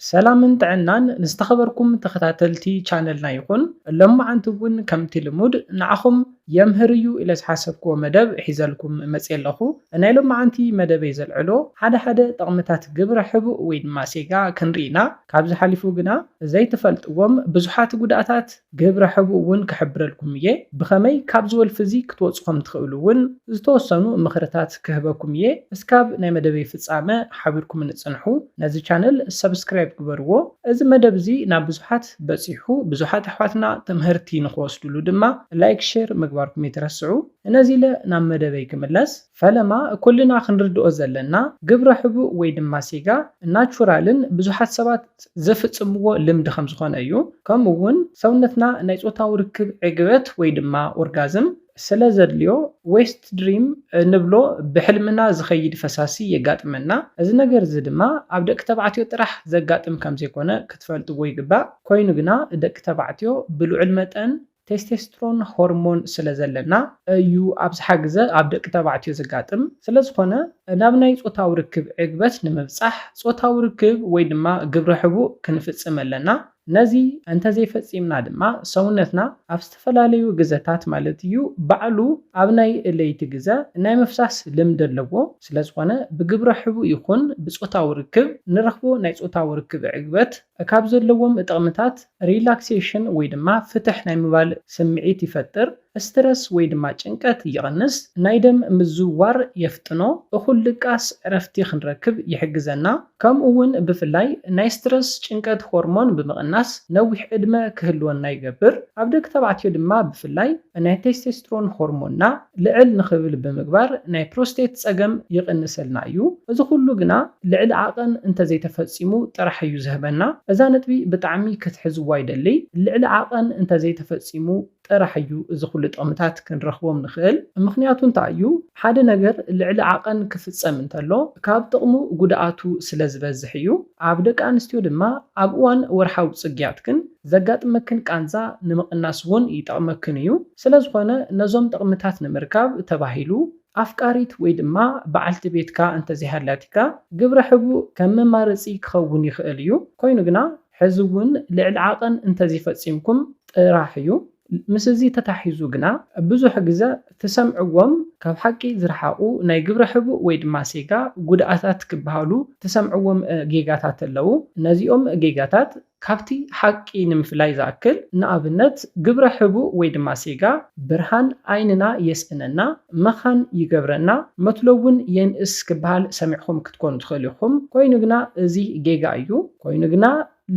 ሰላምን ጥዕናን ንዝተኸበርኩም ተኸታተልቲ ቻነልና ይኹን። ሎማዓንቲ እውን ከምቲ ልሙድ ንዓኹም የምህር እዩ ኢለ ዝሓሰብክዎ መደብ ሒዘልኩም መፅየ ኣለኹ። ናይ ሎማዓንቲ መደበይ ዘልዕሎ ሓደ ሓደ ጥቕምታት ግብረ ሕቡእ ወይ ድማ ሴጋ ክንርኢ ኢና። ካብዚ ሓሊፉ ግና ዘይትፈልጥዎም ብዙሓት ጉድኣታት ግብረ ሕቡእ እውን ክሕብረልኩም እየ። ብኸመይ ካብዚ ወልፊ እዚ ክትወፁ ከም ትኽእሉ እውን ዝተወሰኑ ምኽርታት ክህበኩም እየ። እስካብ ናይ መደበይ ፍፃመ ሓቢርኩም ንፅንሑ። ነዚ ቻነል ሰብስክራይብ ግበርዎ። እዚ መደብ እዚ ናብ ብዙሓት በፂሑ፣ ብዙሓት ኣሕዋትና ትምህርቲ ንክወስድሉ ድማ ላይክ፣ ሼር ምግባርኩም ይትረስዑ። ነዚ ኢለ ናብ መደበይ ክምለስ። ፈለማ ኩልና ክንርድኦ ዘለና ግብረ ሕቡእ ወይ ድማ ሴጋ ናቹራልን ብዙሓት ሰባት ዝፍጽምዎ ልምዲ ከም ዝኾነ እዩ። ከምኡ እውን ሰውነትና ናይ ጾታዊ ርክብ ዕግበት ወይ ድማ ኦርጋዝም ስለ ዘድልዮ ዌስት ድሪም ንብሎ ብሕልምና ዝኸይድ ፈሳሲ የጋጥመና። እዚ ነገር እዚ ድማ ኣብ ደቂ ተባዕትዮ ጥራሕ ዘጋጥም ከም ዘይኮነ ክትፈልጥዎ ይግባእ። ኮይኑ ግና ደቂ ተባዕትዮ ብልዑል መጠን ቴስቴስትሮን ሆርሞን ስለ ዘለና እዩ ኣብዝሓ ግዘ ኣብ ደቂ ተባዕትዮ ዘጋጥም። ስለ ዝኾነ ናብ ናይ ጾታዊ ርክብ ዕግበት ንምብጻሕ ጾታዊ ርክብ ወይ ድማ ግብረ ሕቡእ ክንፍጽም ኣለና። ነዚ እንተዘይፈጺምና ድማ ሰውነትና ኣብ ዝተፈላለዩ ግዘታት ማለት እዩ ባዕሉ ኣብ ናይ ለይቲ ግዘ ናይ ምፍሳስ ልምዲ ኣለዎ። ስለ ዝኾነ ብግብረ ሕቡእ ይኹን ብጾታዊ ርክብ ንረኽቦ ናይ ጾታዊ ርክብ ዕግበት ካብ ዘለዎም ጥቕምታት ሪላክሴሽን ወይ ድማ ፍትሕ ናይ ምባል ስምዒት ይፈጥር፣ ስትረስ ወይ ድማ ጭንቀት ይቕንስ፣ ናይ ደም ምዝውዋር የፍጥኖ፣ እኹል ድቃስ ዕረፍቲ ክንረክብ ይሕግዘና። ከምኡ እውን ብፍላይ ናይ ስትረስ ጭንቀት ሆርሞን ብምቕናስ ነዊሕ ዕድመ ክህልወና ይገብር። ኣብ ደቂ ተባዕትዮ ድማ ብፍላይ ናይ ቴስቴስትሮን ሆርሞንና ልዕል ንኽብል ብምግባር ናይ ፕሮስቴት ጸገም ይቕንሰልና እዩ። እዚ ኩሉ ግና ልዕሊ ዓቐን እንተዘይተፈጺሙ ጥራሕ እዩ ዝህበና። እዛ ነጥቢ ብጣዕሚ ክትሕዝዋ ይደሊ። ልዕሊ ዓቐን እንተዘይተፈጺሙ ጥራሕ እዩ እዚ ኩሉ ጥቕምታት ክንረኽቦም ንኽእል። ምኽንያቱ እንታይ እዩ? ሓደ ነገር ልዕሊ ዓቐን ክፍጸም እንተሎ ካብ ጥቕሙ ጉድኣቱ ስለ ዝበዝሕ እዩ። ኣብ ደቂ ኣንስትዮ ድማ ኣብ እዋን ወርሓዊ ጽግያትክን ዘጋጥመክን ቃንዛ ንምቕናስ እውን ይጠቕመክን እዩ። ስለ ዝኾነ ነዞም ጥቕምታት ንምርካብ ተባሂሉ ኣፍቃሪት ወይ ድማ በዓልቲ ቤትካ እንተዘይሃላቲካ ግብረ ሕቡእ ከም መማረፂ ክኸውን ይኽእል እዩ። ኮይኑ ግና ሕዚ እውን ልዕሊ ዓቐን እንተዘይፈፂምኩም ጥራሕ እዩ። ምስ እዚ ተታሒዙ ግና ብዙሕ ግዘ ትሰምዕዎም ካብ ሓቂ ዝረሓቑ ናይ ግብረ ሕቡእ ወይ ድማ ሴጋ ጉድኣታት ክበሃሉ ትሰምዕዎም እ፣ ጌጋታት ኣለዉ። ነዚኦም ጌጋታት ካብቲ ሓቂ ንምፍላይ ዝኣክል፣ ንኣብነት ግብረ ሕቡእ ወይ ድማ ሴጋ ብርሃን ዓይንና የስእነና፣ መኻን ይገብረና፣ መትሎ እውን የንእስ ክበሃል ሰሚዕኹም ክትኮኑ ትኽእሉ ኢኹም። ኮይኑ ግና እዚ ጌጋ እዩ። ኮይኑ ግና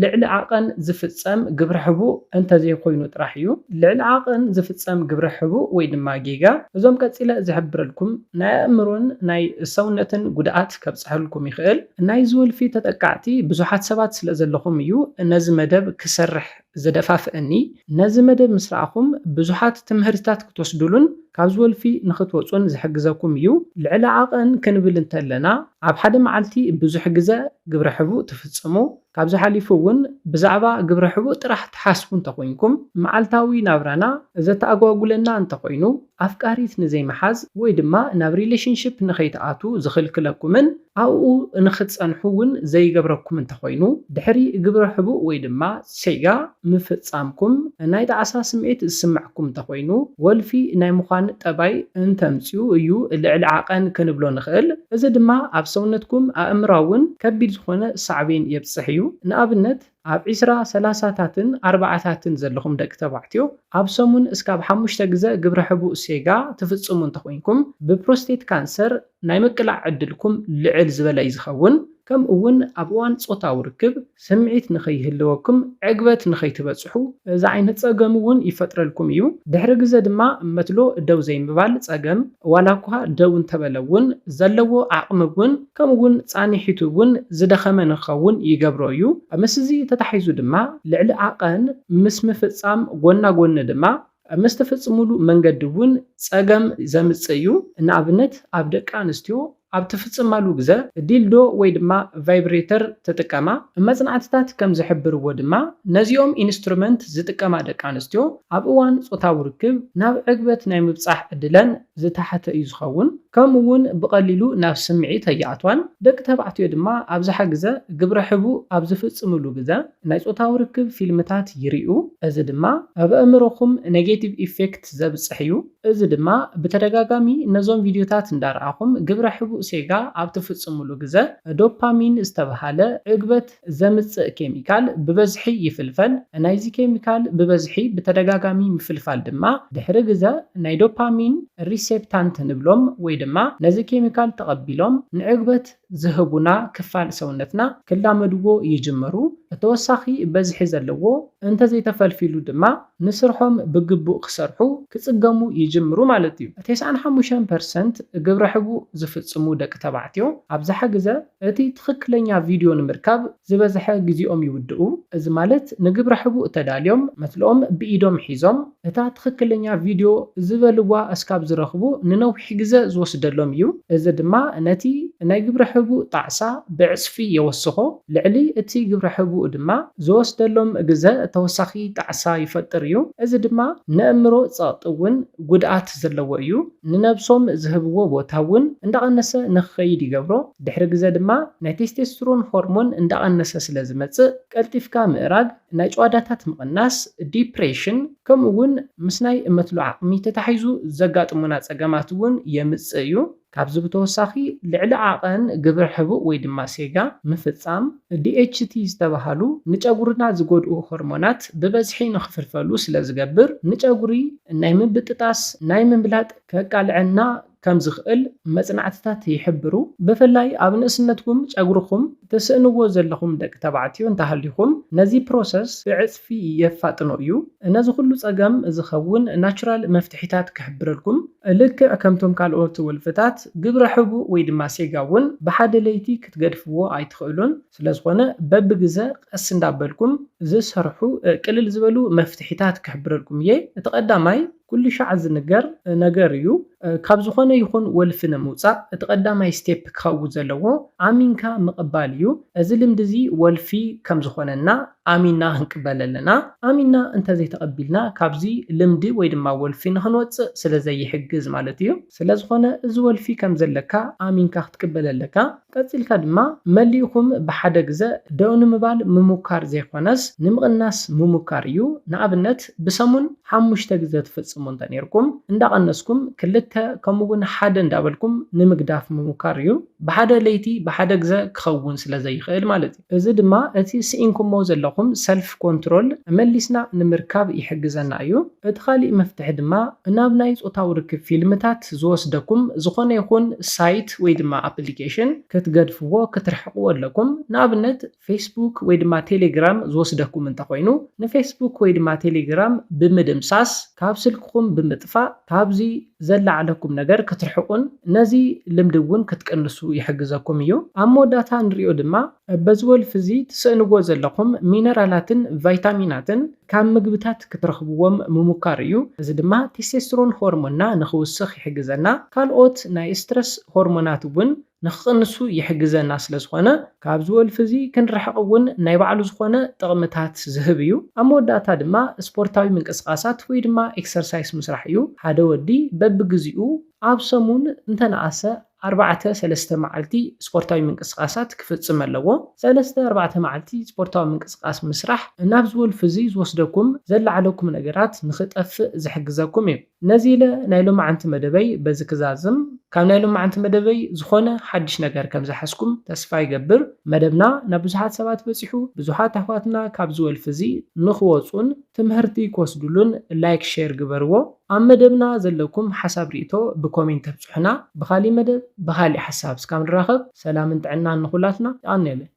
ልዕሊ ዓቐን ዝፍጸም ግብረ ሕቡእ እንተዘይኮይኑ ጥራሕ እዩ። ልዕሊ ዓቐን ዝፍጸም ግብረ ሕቡእ ወይ ድማ ጌጋ እዞም ቀጺለ ዝሕብረልኩም ናይ ኣእምሮን ናይ ሰውነትን ጉድኣት ከብጽሐልኩም ይኽእል። ናይ ዝወልፊ ተጠቃዕቲ ብዙሓት ሰባት ስለ ዘለኹም እዩ ነዚ መደብ ክሰርሕ ዘደፋፍአኒ። ነዚ መደብ ምስ ረኣኹም ብዙሓት ትምህርትታት ክትወስዱሉን ካብ ዝወልፊ ንኽትወጹን ዝሕግዘኩም እዩ። ልዕሊ ዓቐን ክንብል እንተለና ኣብ ሓደ መዓልቲ ብዙሕ ግዘ ግብረ ሕቡእ ትፍጽሙ። ካብዚ ሓሊፉ እውን ብዛዕባ ግብረ ሕቡእ ጥራሕ ትሓስቡ እንተኾይንኩም፣ መዓልታዊ ናብራና ዘተኣጓጉለና እንተኾይኑ፣ ኣፍቃሪት ንዘይምሓዝ ወይ ድማ ናብ ሪሌሽንሽፕ ንኸይትኣትዉ ዝኽልክለኩምን ኣብኡ ንኽትጸንሑ እውን ዘይገብረኩም እንተኾይኑ፣ ድሕሪ ግብረ ሕቡእ ወይ ድማ ሴጋ ምፍጻምኩም ናይ ጣዕሳ ስምዒት ዝስምዐኩም እንተኾይኑ፣ ወልፊ ናይ ምዃን ጠባይ እንተምጽኡ እዩ ልዕሊ ዓቐን ክንብሎ ንኽእል። እዚ ድማ ኣብ ሰውነትኩም ኣእምራውን ከቢድ ዝኾነ ሳዕቤን የብጽሕ እዩ። ንኣብነት፣ ኣብ ዒስራ፣ ሰላሳታትን ኣርባዓታትን ዘለኹም ደቂ ተባዕትዮ፣ ኣብ ሰሙን እስካብ ሓሙሽተ ግዘ ግብረ ሕቡእ ሴጋ ትፍጽሙ እንተኾይንኩም፣ ብፕሮስቴት ካንሰር ናይ ምቅላዕ ዕድልኩም ልዕል ዝበለ እዩ ዝኸውን። ከምኡ እውን ኣብ እዋን ጾታዊ ርክብ ስምዒት ንኸይህልወኩም፣ ዕግበት ንኸይትበጽሑ፣ እዚ ዓይነት ጸገም እውን ይፈጥረልኩም እዩ። ድሕሪ ግዘ ድማ መትሎ ደው ዘይምባል ጸገም፣ ዋላ እኳ ደው እንተበለ እውን ዘለዎ ዓቕሚ እውን፣ ከምኡ እውን ጻኒሒቱ እውን ዝደኸመ ንክኸውን ይገብሮ እዩ። ምስ እዚ ተታሒዙ ድማ ልዕሊ ዓቐን ምስ ምፍጻም ጎና ጎኒ ድማ ምስ ትፍጽሙሉ መንገዲ እውን ጸገም ዘምጽእ እዩ። ንኣብነት ኣብ ደቂ ኣንስትዮ ኣብ ትፍጽማሉ ግዘ ዲልዶ ወይ ድማ ቫይብሬተር ትጥቀማ። መጽናዕትታት ከም ዝሕብርዎ ድማ ነዚኦም ኢንስትሩመንት ዝጥቀማ ደቂ ኣንስትዮ ኣብ እዋን ጾታዊ ርክብ ናብ ዕግበት ናይ ምብጻሕ ዕድለን ዝተሓተ እዩ ዝኸውን። ከምኡ እውን ብቐሊሉ ናብ ስምዒት ኣይኣትዋን። ደቂ ተባዕትዮ ድማ ኣብዝሓ ግዘ ግብረ ሕቡእ ኣብ ዝፍጽምሉ ግዘ ናይ ጾታዊ ርክብ ፊልምታት ይርእዩ። እዚ ድማ ኣብ ኣእምሮኹም ኔጌቲቭ ኢፌክት ዘብጽሕ እዩ። እዚ ድማ ብተደጋጋሚ ነዞም ቪድዮታት እንዳረኣኹም ግብረ ሕቡእ ሴጋ ኣብ ትፍጽምሉ ግዘ ዶፓሚን ዝተብሃለ ዕግበት ዘምጽእ ኬሚካል ብበዝሒ ይፍልፈል። ናይዚ ኬሚካል ብበዝሒ ብተደጋጋሚ ምፍልፋል ድማ ድሕሪ ግዘ ናይ ዶፓሚን ሪሴፕታንት ንብሎም ወይ ድማ ነዚ ኬሚካል ተቐቢሎም ንዕግበት ዝህቡና ክፋል ሰውነትና ክላመድዎ ይጅምሩ። ተወሳኺ በዝሒ ዘለዎ እንተዘይተፈልፊሉ ድማ ንስርሖም ብግቡእ ክሰርሑ ክጽገሙ ይጅምሩ ማለት እዩ። ተስዓን ሓሙሽተን ፐርሰንት ግብረ ሕቡእ ዝፍጽሙ ደቂ ተባዕትዮ ኣብዝሓ ግዘ እቲ ትኽክለኛ ቪድዮ ንምርካብ ዝበዝሐ ግዜኦም ይውድኡ። እዚ ማለት ንግብረ ሕቡእ ተዳልዮም መትልኦም ብኢዶም ሒዞም እታ ትኽክለኛ ቪድዮ ዝበልዋ እስካብ ዝረኽቡ ንነዊሕ ግዘ ዝወስደሎም እዩ። እዚ ድማ ነቲ ናይ ግብረ ሕቡእ ጣዕሳ ብዕጽፊ የወስኾ። ልዕሊ እቲ ግብረ ሕቡእ ድማ ዝወስደሎም ግዘ ተወሳኺ ጣዕሳ ይፈጥር እዩ። እዚ ድማ ንኣእምሮ ጸቕጢ እውን ጉድኣት ዘለዎ እዩ። ንነብሶም ዝህብዎ ቦታ እውን እንዳቐነሰ ንክኸይድ ይገብሮ። ድሕሪ ግዘ ድማ ናይ ቴስቴስትሮን ሆርሞን እንዳቐነሰ ስለ ዝመጽእ ቀልጢፍካ ምእራግ፣ ናይ ጨዋዳታት ምቕናስ፣ ዲፕሬሽን፣ ከምኡ እውን ምስ ናይ እመትሎ ዓቕሚ ተታሒዙ ዘጋጥሙና ጸገማት እውን የምጽእ እዩ። ካብዚ ብተወሳኺ ልዕሊ ዓቐን ግብረ ሕቡእ ወይ ድማ ሴጋ ምፍጻም፣ ዲ ኤች ቲ ዝተባሃሉ ንጨጉርና ዝጎድኡ ሆርሞናት ብበዝሒ ንኽፍልፈሉ ስለ ዝገብር ንጨጉሪ ናይ ምብጥጣስ ናይ ምምላጥ ከቃልዐና ከም ዝኽእል መጽናዕትታት ይሕብሩ። ብፍላይ ኣብ ንእስነትኩም ጨጉርኹም ትስእንዎ ዘለኹም ደቂ ተባዕትዮ እንተሃሊኹም ነዚ ፕሮሰስ ብዕጽፊ የፋጥኖ እዩ። ነዚ ኩሉ ጸገም ዝኸውን ናቹራል መፍትሒታት ክሕብረልኩም። ልክዕ ከምቶም ካልኦት ወልፍታት ግብረ ሕቡእ ወይ ድማ ሴጋ እውን ብሓደ ለይቲ ክትገድፍዎ ኣይትኽእሉን። ስለዝኾነ በብግዘ ቀስ እንዳበልኩም ዝሰርሑ ቅልል ዝበሉ መፍትሒታት ክሕብረልኩም እየ። እቲ ቀዳማይ ኩሉ ሻዕ ዝንገር ነገር እዩ። ካብ ዝኾነ ይኹን ወልፊ ንምውፃእ እቲ ቀዳማይ ስቴፕ ክኸውን ዘለዎ ኣሚንካ ምቕባል እዩ። እዚ ልምዲ እዚ ወልፊ ከም ዝኾነና ኣሚና ክንቅበል ኣለና። ኣሚና እንተዘይተቐቢልና ካብዚ ልምዲ ወይ ድማ ወልፊ ንኽንወፅእ ስለ ዘይሕግዝ ማለት እዩ። ስለዝኾነ እዚ ወልፊ ከም ዘለካ ኣሚንካ ክትቅበል ኣለካ። ቀጺልካ ድማ መሊእኹም ብሓደ ግዘ ደው ንምባል ምሙካር ዘይኮነስ ንምቕናስ ምሙካር እዩ። ንኣብነት ብሰሙን ሓሙሽተ ግዘ ትፍጽሙ እንተኔርኩም እንዳቐነስኩም ክልተ ከምኡ እውን ሓደ እንዳበልኩም ንምግዳፍ ምሙካር እዩ። ብሓደ ለይቲ ብሓደ ግዘ ክኸውን ስለ ዘይኽእል ማለት እዩ። እዚ ድማ እቲ ስኢንኩሞ ዘለኹም ሰልፍ ኮንትሮል መሊስና ንምርካብ ይሕግዘና እዩ። እቲ ካሊእ መፍትሒ ድማ ናብ ናይ ጾታዊ ርክብ ፊልምታት ዝወስደኩም ዝኾነ ይኹን ሳይት ወይ ድማ ኣፕሊኬሽን ክትገድፍዎ ክትርሕቕዎ ኣለኩም። ንኣብነት ፌስቡክ ወይ ድማ ቴሌግራም ዝወስደኩም እንተኾይኑ ንፌስቡክ ወይ ድማ ቴሌግራም ብምድምሳስ ካብ ስልክኹም ብምጥፋእ ካብዚ ዘለዓለኩም ነገር ክትርሕቑን ነዚ ልምዲ እውን ክትቅንሱ ይሕግዘኩም እዩ። ኣብ መወዳእታ ንሪኦ ድማ በዚ ወልፊ እዚ ትስእንዎ ዘለኹም ሚነራላትን ቫይታሚናትን ካብ ምግብታት ክትረኽብዎም ምሙካር እዩ። እዚ ድማ ቴስቴስትሮን ሆርሞንና ንኽውስኽ ይሕግዘና። ካልኦት ናይ ስትረስ ሆርሞናት እውን ንኽቕንሱ ይሕግዘና ስለ ዝኾነ ካብዚ ወልፊ እዚ ክንርሕቕ እውን ናይ ባዕሉ ዝኾነ ጥቕምታት ዝህብ እዩ። ኣብ መወዳእታ ድማ ስፖርታዊ ምንቅስቓሳት ወይ ድማ ኤክሰርሳይስ ምስራሕ እዩ። ሓደ ወዲ በብግዚኡ ኣብ ሰሙን እንተነኣሰ ኣርባዕተ ሰለስተ መዓልቲ ስፖርታዊ ምንቅስቓሳት ክፍጽም ኣለዎ። ሰለስተ ኣርባዕተ መዓልቲ ስፖርታዊ ምንቅስቓስ ምስራሕ ናብዚ ወልፊ እዚ ዝወስደኩም ዘለዓለኩም ነገራት ንኽጠፍእ ዝሕግዘኩም እዩ። ነዚ ኢለ ናይ ሎማዓንቲ መደበይ በዚ ክዛዝም። ካብ ናይ ሎማዓንቲ መደበይ ዝኾነ ሓድሽ ነገር ከም ዝሓዝኩም ተስፋ ይገብር። መደብና ናብ ብዙሓት ሰባት በጺሑ፣ ብዙሓት ኣሕዋትና ካብዚ ወልፊ እዚ ንኽወጹን ትምህርቲ ክወስድሉን ላይክ ሼር ግበርዎ። ኣብ መደብና ዘለኩም ሓሳብ ርእይቶ ብኮሜንት ተብጽሑና። ብኻሊእ መደብ ብኻሊእ ሓሳብ እስካብ ንራኸብ ሰላምን ጥዕናን ንኹላትና። የቐንየለይ።